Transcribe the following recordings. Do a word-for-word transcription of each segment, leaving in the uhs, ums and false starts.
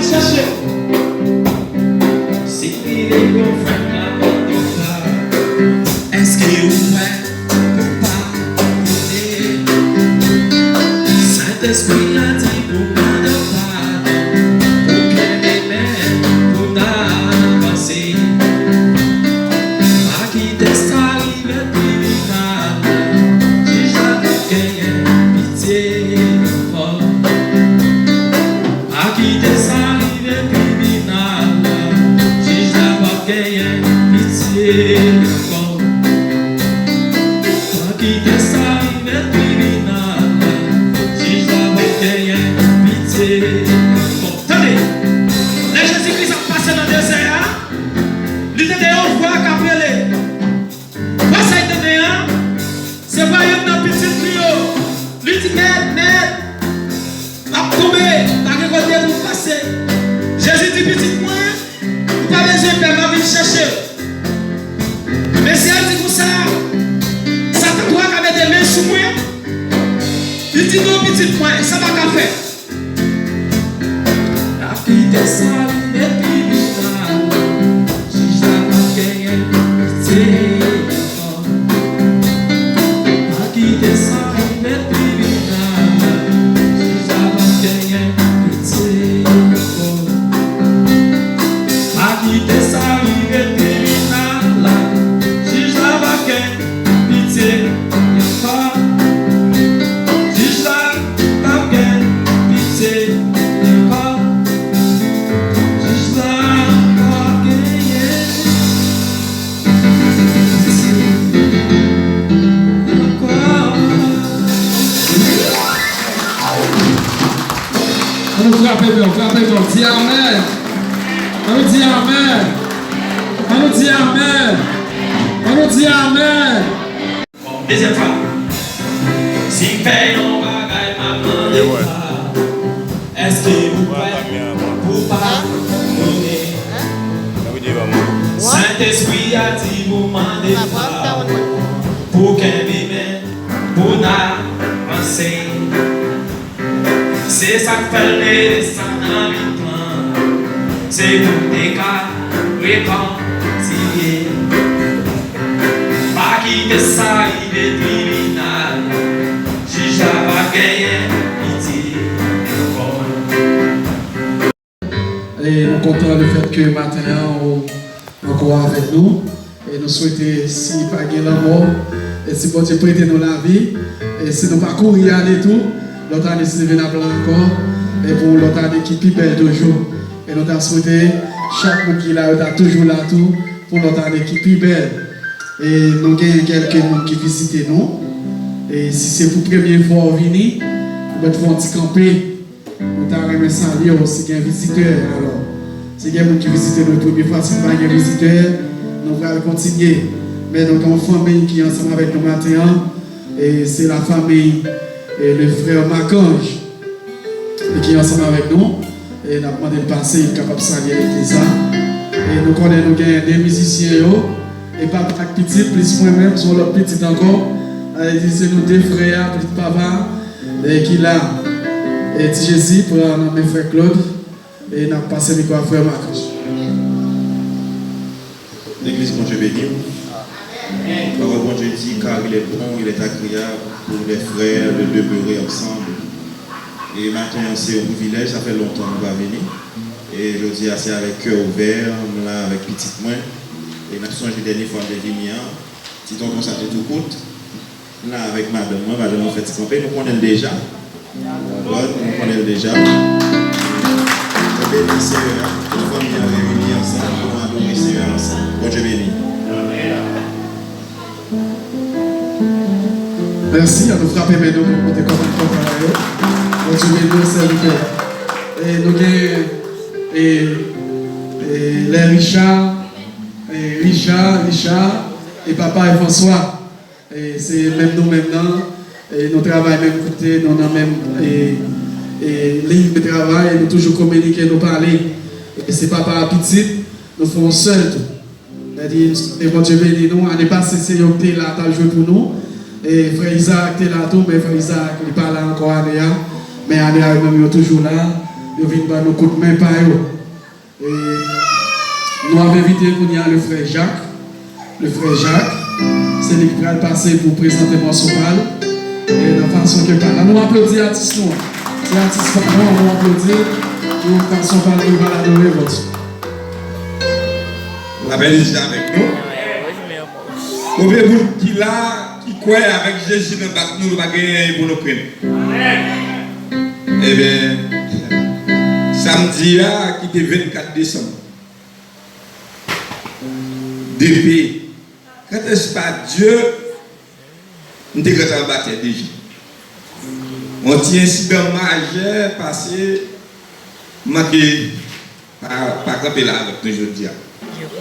Chache. Si li de yon frè k ap antre la, èske ou prè pou padone? Sentespri a di pou mande padon, pou kenbe men, pou n avanse. Pa kite sa rive tribinal la, jij la p ap genyen pitye ankò. Pa kite sa rive tribinal la, jij la p ap genyen pitye ankò. Pa kite sa rive tribinal la, jij la p ap genyen pitye ankò. Tande! Lè Jezi Kris ap pase nan dezè a, li tande yon vwa k ap rele. Vwa sa l tande an, se vwa youn nan pitit li yo. Li di, "Mèt, mèt, m ap tonbe, pa gen kote pou m pase." Jezi di, "Pitit mwen, ou pa bezwen pè, m ap vin chèche w." Mesye a di konsa, "Sa tankou a ka mete men sou mwen, li di, 'Non, pitit mwen, sa pa ka fèt.'" Pa kite sa rive tribinal, jij la p ap genyen pitye ankò. Pa kite sa rive tribinal, jij la p ap genyen pitye ankò. Pa kite sa rive tribinal la, jij la p ap gen pitye ankò. Jij la p ap gen pitye ankò. Jij la p ap genyen pitye ankò. An nou frape men, frape men, di amèn. An nou di amèn. An nou di amèn. An nou di amèn. Bon, dezyèm fwa. Si m fè yon bagay, m ap mande padon. Èske ou prè pou padone? Sentespri a di pou mande padon, pou kenbe men, pou n avanse. Se sa k fè l te desann nan mit lan, se pou te ka rekonsilye. Pa kite sa rive tribinal, jij la p ap genyen pitye ankò. E nou kontan lefètke maten an ou ankò avèk nou. E nou swete, si pa gen lanmò, e si Bondye prete nou lavi, e si nou pa kouri ale tou, lòt ane, si Dye vle, n ap la ankò, e pou yon lòt ane ki pi bèl toujou. E nou ta swete chak moun ki la yo ta toujou la tou pou lòt ane ki pi bèl. E nou genyen kèlke moun ki vizite nou. E si se pou premye fwa w vini, ou mèt fè yon ti kanpe. Nou ta renmen salye w si gen vizitè, alò. Si gen moun ki vizite nou premye fwa, si pa gen vizitè, nou pral kontinye. Men nou gen yon fanmi ki ansanm avèk nou maten an, e se la famille, e le frère Marc-Ange, e ki ansanm avèk nou. E n ap mande l pase, li kapab salye legliz la. E nou konnen nou gen de mizisyen yo, e papa ak pitit, plis mwen menm, se yon lòt pitit ankò. Sa vle di se nou de frè a, plis papa. E ki la, e Ti Jezi pran nan men frè Claude, e n ap pase mikwo a frè Marcus. Legliz, Bondye beni w. Pawòl Bondye di, car il est bon, il est agréable pour les frères de demeurer ensemble. E maten an, se yon privilèj, sa fè lontan nou pa vini. E jodi a, se avèk kè ouvè, m la avèk pitit mwen. E n ap sonje dènye fwa m te vini an, ti tonton sa te tou kout. M la avèk madanm mwen, madanm mwen fè ti kanpe, nou konnen l deja. Bon, nou konnen l deja. Nou beni Seyè a, tout fanmi an reyini ansanm pou nou adore Seyè a ansanm. Bondye beni. Mèsi, an nou frape men nou pou pote kòmandman travay yo. Bondye beni w, sèvitè. E nou gen, e, e, lè Richard, e, Richard, Richard, e papa e François. E se menm nou menm nan, e nou travay menm kote, nou nan menm, e, e, liy de travay, e nou toujou kominike, nou pale. E se papa a pitit, nou fè yon sèl tou. Sètadi, e Bondye beni nou, ane pase se yo ki te la, t al jwe pou nou. E frè Isaac te la tou, men frè Isaac, li pa la ankò ane a. Men ane a, yo menm yo toujou la. Yo vin ban nou kout men pa yo. E nou ap envite kounye a le frè Jacques. Le frè Jacques, se li ki pral pase pou prezante mòso pa l. E nan fason ke pa l. Ann nou aplodi atis nou an. Se atis pa nou, ann nou aplodi pou fason pa l, nou pral adore Bondye. Lapè Jezi avèk nou. Konbyen moun ki la, ki kwè avèk Jezi nan bak nou, nou pa gen anyen pou nou krenn? Ebyen, samdi a, ki te vennkat desanm, depi, kantès pa Dye, m te gentan anba tè deja. Yon ti ensidan majè pase, m manke pa, pa kanpe la avèk nou jodi a.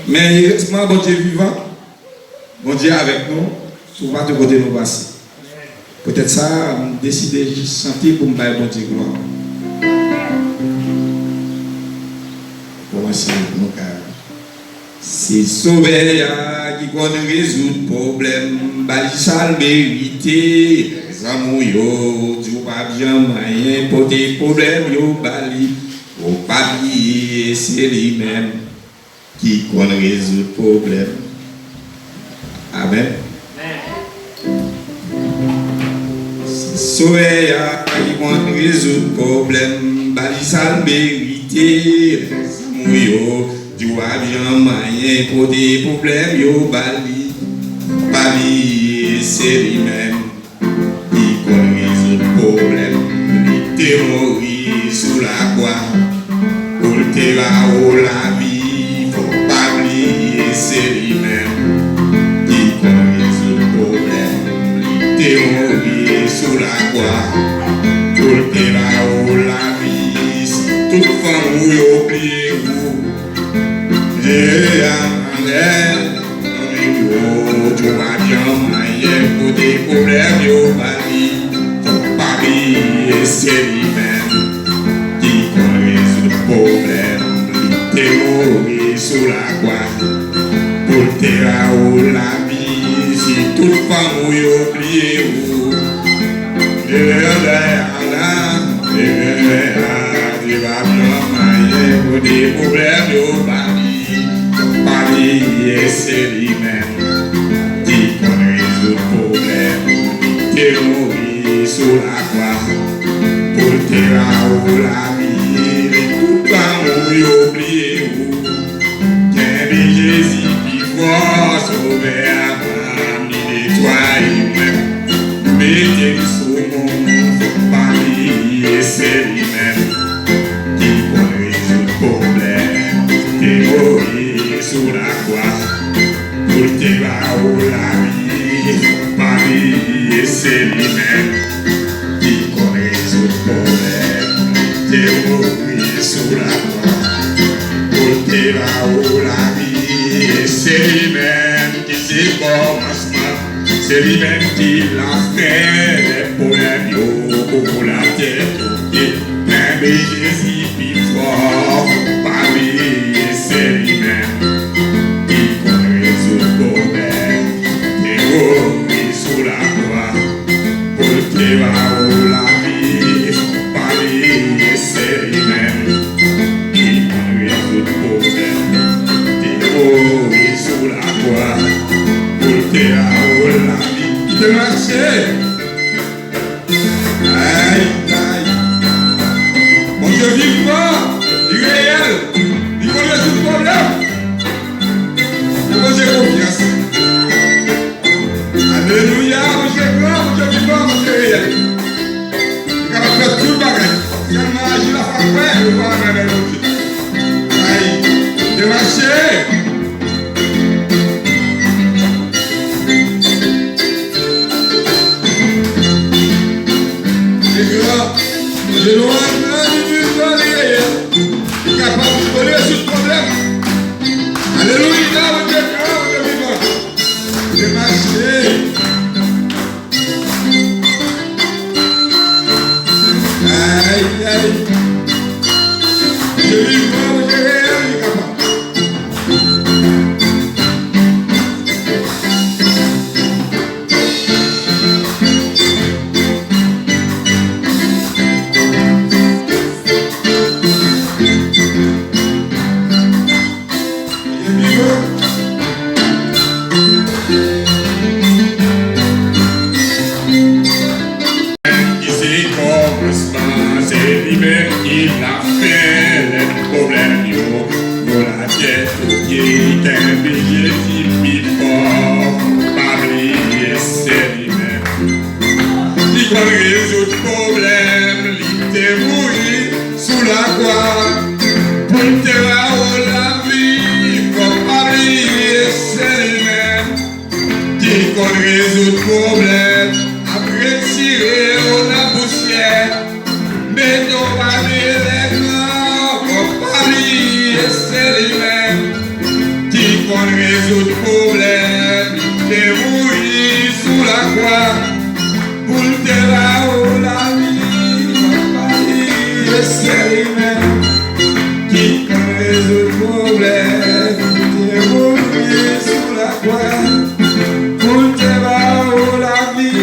Men erezman, Bondye vivan, Bondye avèk nou, toupatou kote nou pase. Poutèt sa, m deside jis chante pou m bay Bondye glwa. Kòmanse nou ka. Se Sovè a ki konn rezoud pwoblèm, ba li sa l merite. Lèzanmi w yo di w p ap janm anyen, pote pwoblèm yo ba li. Fò w pa bliye, se li menm ki konn rezoud pwoblèm. Amèn. Se Sovè a ki konn rezoud pwoblèm, ba li sa l merite. Lèzanmi w yo di w ap janm anyen, pote pwoblèm yo ba li. Pa bliye, se li menm ki konn rezoud pwoblèm. Li te mouri sou lakwa pou l te ba ou lavi. Fò w pa bliye, se li menm ki konn rezoud pwoblèm. Li te mouri sou lakwa pou l te ba ou lavi. Si tout fanmi w yo bliye ou, Jere a anlè, nan men yo, yo pa janm anyen, pote pwoblèm yo ba li. Fò w pa bliye, se li menm ki konn rezoud pwoblèm. Li te mouri sou lakwa pou l te ba ou lavi. Si tout fanmi w yo bliye ou, Jere a anlè, jere a, li pa janm anyen, pote pwoblèm yo ba li. Pa bliye, se li menm ki konn rezoud pwoblèm. Li te mouri sou lakwa pou l te ba ou lavi. Tout fanmi w yo bliye ou. Kenbe Jezi pi fò, Sovè a pa m, li netwaye mwen. Mete m sou moun, fò w pa bliye, se li menm ki konn rezoud pwoblèm. Te mouri sou lakwa pou l te ba ou lavi. Fò w pa bliye, se li menm ki konn rezoud pwoblèm. Li te mouri sou lakwa pou l te ba ou lavi. E se li menm ki se kòmansman, se li menm ki lafen. Lè pwoblèm yo kouvri latè tout pye, kenbe Jezi pi fò. Pa bliye, se li menm ki konn rezoud pwoblèm. Te mouri sou lakwa pou l te ba ou lavi. Fò w pa bliye, se li menm ki konn rezoud pwoblèm. Te mouri sou lakwa pou l te ba ou lavi. Ki te mache. Ay, ay. Bondye vivan, li reyèl, li konn rezoud pwoblèm. Fè Bondye konfyans. Alelouya, Bondye gran, Bondye vivan, Bondye reyèl. Li kapab fè tout bagay. Sèlman aji la fwa kwè, ou va wè mèvèy Bondye. Ay, te mache. Li gran, li gran, li vivan, li reyèl. Li kapab rezoud pwoblèm. Alelouya, Bondye gran, Bondye vivan. Li te mache. Ay, ay. Bondye vivan, Bondye reyèl, li kapab. Kòmansman, se li menm ki la fè lè pwoblèm yo gwo lakè, tout ye li kenbe Jezi pi fò, pa bliye se li menm ki konn rezoud pwoblèm, li te mouri sou lakwa pou l te ba ou lavi, fò pa bliye se li menm ki konn rezoud pwoblèm, ap retire w nan pousyè, mete w pami lègran, fò pa bliye se li menm ki konn rezoud pwoblèm, li te mouri sou lakwa pou l te ba ou lavi, fò pa bliye se li menm ki konn rezoud pwoblèm, li te mouri sou lakwa pou l te ba ou lavi,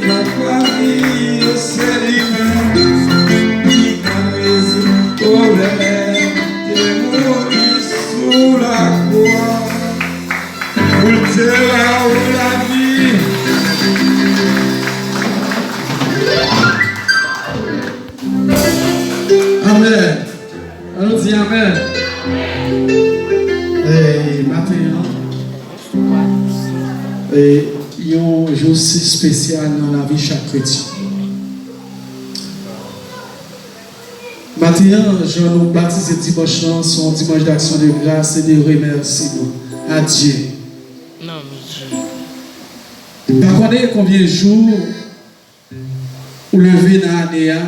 fò pa bliye se li menm ki konn rezoud pwoblèm, li te mouri sou lakwa pou l te ba ou lavi. Amèn. Ann nou di amèn. E, maten an, e, yon jou si espesyal nan lavi chak kretyen. Maten an, jan nou batize dimanch lan, se yon dimanch d'action de grâce et de remerciement à Dieu. M pa konnen konbyen jou ou leve nan ane a,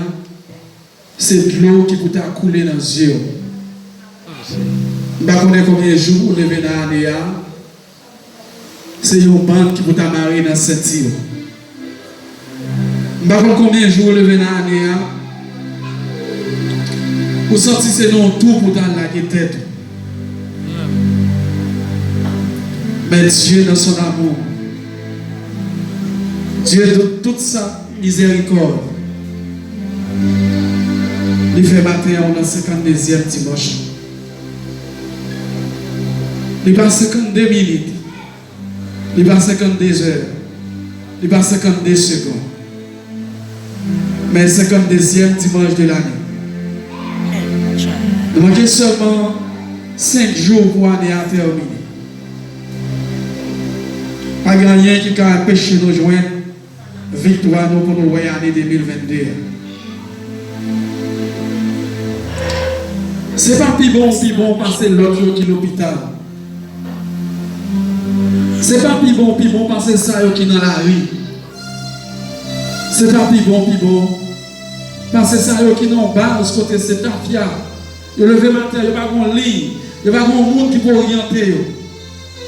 se dlo ki pou ta koule nan zye w. M pa konnen konbyen jou ou leve nan ane a, se yon bann ki pou ta mare nan senti w. M pa konn konbyen jou ou leve nan ane a, ou santi se nan yon twou pou ta lage tèt ou. Men Dieu dans son amour, Dieu de toute sa miséricorde, li fè maten an nan senkanndezyèm dimanch. Li pa senkannde minit. Li pa senkannde zè. Li pa senkannde segonn. Men senkanndezyèm dimanch de lane. Nou manke sèlman senk jou pou ane a tèmine. Pa gen anyen ki ka anpeche nou jwenn viktwa nou pou nou wè ane de mil vennde a. Se pa pi bon ou pi bon pase lòt yo ki lopital. Se pa pi bon ou pi bon pase sa yo ki nan lari. Se pa pi bon ou pi bon pase sa yo ki nan yon baz kote se tafya. Yo leve maten, yo pa gen yon liy, yo pa gen yon moun ki pou oryante yo.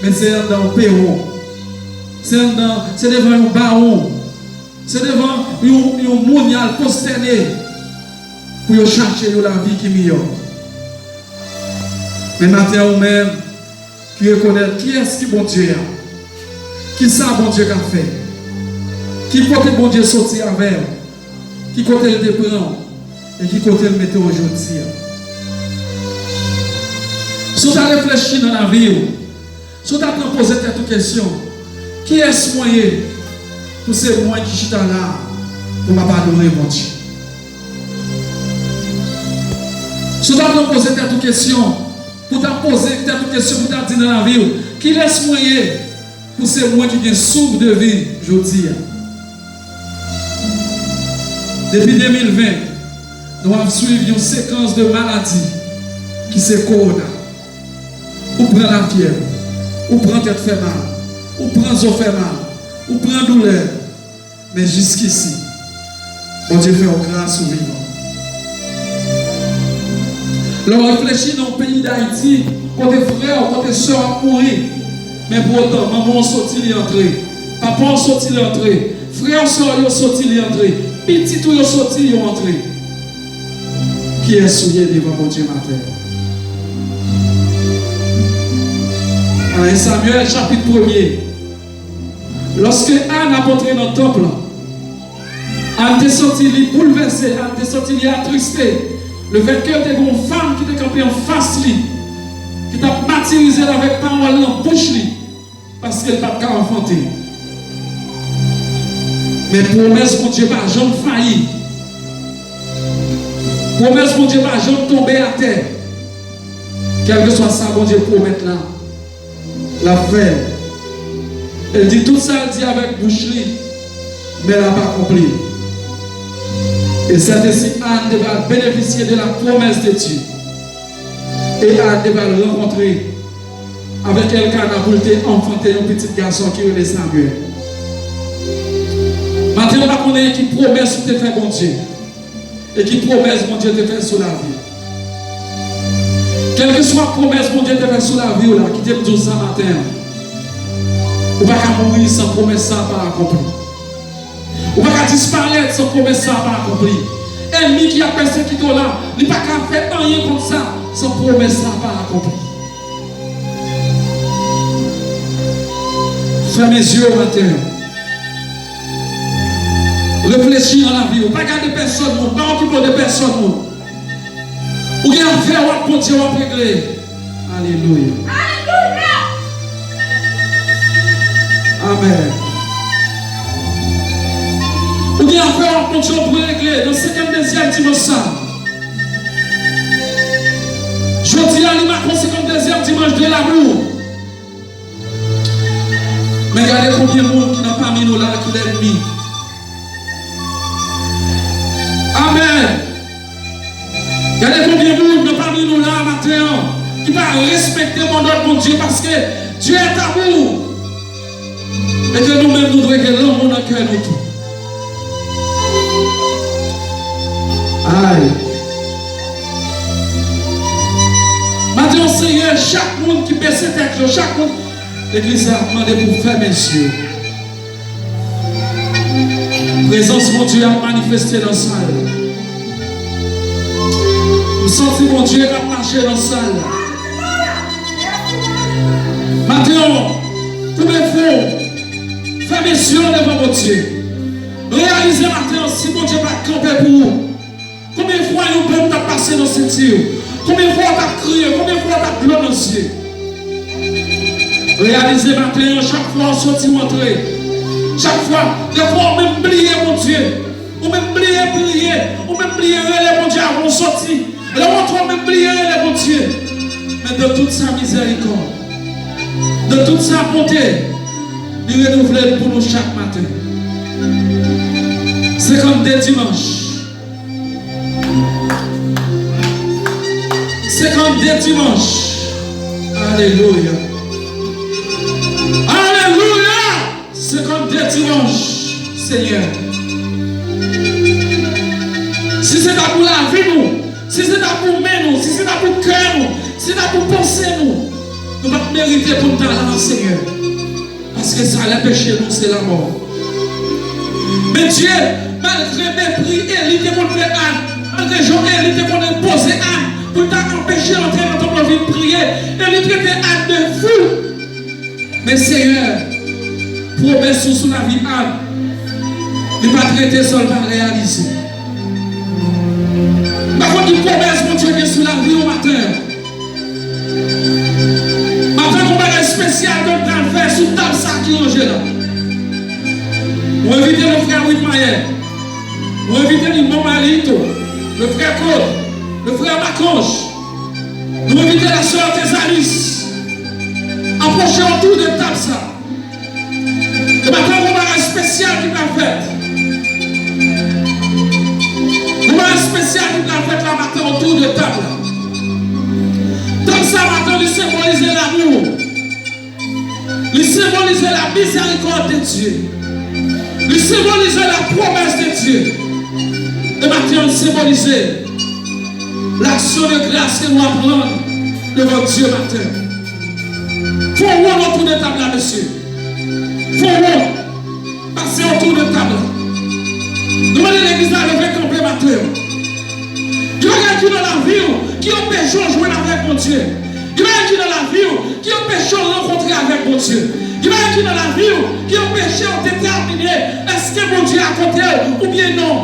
Men se anndan yon pewon. Se anndan, se devan yon bawon. Se devan yon, yon moun y al pwostène pou yo chache yon lavi ki miyò. Men maten an, ou menm ki rekonèt kiyès ki Bondye a, kisa Bondye ka fè, ki kote Bondye soti avè w, ki kote l te pran w, e ki kote l mete w jodi a. Si w ta reflechi nan lavi w, si w ta pran poze tèt ou kesyon, kiyès mwen ye pou se mwen ki chita la a pou m ap adore Bondye? Si w ta pran poze tèt ou kesyon, pou w ta poze tèt ou kesyon, pou w ta di nan lavi w, kilès mwen ye pou se mwen ki gen souf de vi jodi a? Depi de mil ven, nou ap swiv yon sekans de maladi ki se kowona. Ou pran lafyèv, ou pran tèt fè mal, ou pran zo fè mal, ou pran doulè. Men jiskisi, Bondye fè w gras ou vivan. Lè w reflechi nan yon peyi Dayiti, kote frè w, kote sè w ap mouri, men pou otan, manman w soti li antre, papa w soti li antre, frè w, sè w yo soti li antre, pitit ou yo soti yo antre. Kiyès ou ye devan Bondye maten an? Nan en Samyèl chapit premye, lòske Ann ap antre nan tanp lan, Ann te santi li boulvèse, Ann te santi li atriste, lefètke te gen yon fanm ki te kanpe anfas li, ki t ap matirize l avèk pawòl nan bouch li, paske l pa t ka anfante. Men pwomès Bondye pa janm fayi. Pwomès Bondye pa janm tonbe atè. Kèlkeswa sa Bondye pwomèt la, l ap fè l. E l di tout sa l di avèk bouch li, men l ap akonpli. E sètesi Ann te pral benefisye de la promesse de Dieu. E Ann te pral rankontre avèk Èlkana pou l te anfante yon pitit gason ki rele Samyèl. Maten, w pa konnen ki pwomès ou te fè Bondye. E ki pwomès Bondye te fè sou lavi w? Kèlkeswa pwomès Bondye te fè sou lavi w la, kite m di w sa maten an, ou pa ka mouri san pwomès sa pa akonpli. Ou pa ka disparèt san pwomès sa pa akonpli. Ènmi ki ap pèsekite w la, li pa ka fè anyen kont sa san pwomès sa pa akonpli. Fèmen zye w maten an. Reflechi nan lavi w. Pa gade pèsòn moun. Pa okipe w de pèsòn moun. Ou gen afè w ak Bondye w ap regle. Alelouya. Amèn. Ou gen afè w ak Bondye w pou regle nan senkanndezyèm dimanch sa. Jodi a, li make senkanndezyèm dimanch de l'amour. Men gade konbyen moun ki nan pami nou la ki lènmi. Amèn. Gade konbyen moun nan pami nou la maten an ki pa respekte modòd Bondye, paske Dieu est amour. E ke nou menm, nou dwe gen lanmou nan kè nou tou. Ay. Maten an, Senyè, chak moun ki bese tèt yo, chak moun, legliz la ap mande pou fèmen zye. Prezans Bondye ap manifeste nan sal la. M santi Bondye k ap mache nan sal la. Maten an, koupe fon, fèmen zye w devan Bondye. Reyalize maten an, si Bondye pa t kanpe pou ou, konbyen fwa yon bonm t ap pase nan senti w? Konbyen fwa w t ap kriye? Konbyen fwa w t ap dlo nan zye? Reyalize maten an, chak fwa w soti w antre, chak fwa, defwa w menm bliye Bondye, ou menm bliye priye, ou menm bliye rele Bondye avan w soti. Lè w antre, w menm bliye rele Bondye. Men de tout sa mizèrikòd, de tout sa bonte, li renouvle l pou nou chak maten. Senkannde dimanch. Senkannde dimanch. Alelouya. Alelouya. Senkannde dimanch, Senyè. Si se ta pou lavi nou, si se ta pou men nou, si se ta pou kè nou, si se ta pou panse nou, nou pa t merite pou n ta la, Senyè. Paske salè peche nou se lanmò. Men Dye, malgre mepri Eli te konn fè Ann, malgre jan Eli te konn enpoze Ann pou l ta anpeche l antre nan tanp lan vin priye, Eli trete Ann de fou. Men Senyè, pwomès ou sou lavi Ann, li pa t rete san l pa reyalize. M pa konn ki pwomès Bondye gen sou lavi w maten an. Maten, gon bagay espesyal ke m pral fè sou tab sa ki ranje la. Mwen envite le frè Widmayer. Mwen envite li, manman li tou. Le frè Claude. Le frè Makonj. Nou envite la sè Tezalis. Apwoche otou de tab sa. E maten, gon bagay espesyal ki pral fèt. Gon bagay espesyal ki pral fèt la maten otou de tab la. Tab sa maten, li senbolize lanmou. Li senbolize la mizèrikòd de Dye. Li senbolize la pwomès de Dye. E maten, li senbolize laksyon de gras ke nou ap rann devan Dye maten. Fè yon wonn otou de tab la, mesye. Fè yon wonn. Pase otou de tab la. Nou mande legliz la leve kanpe maten an. Gen bagay ki nan lavi w ki anpeche w jwenn avèk Bondye. Gen bagay ki nan lavi w ki anpeche w rankontre avèk Bondye. Gen bagay ki nan lavi w ki anpeche w detèmine èske Bondye akote w oubyen non.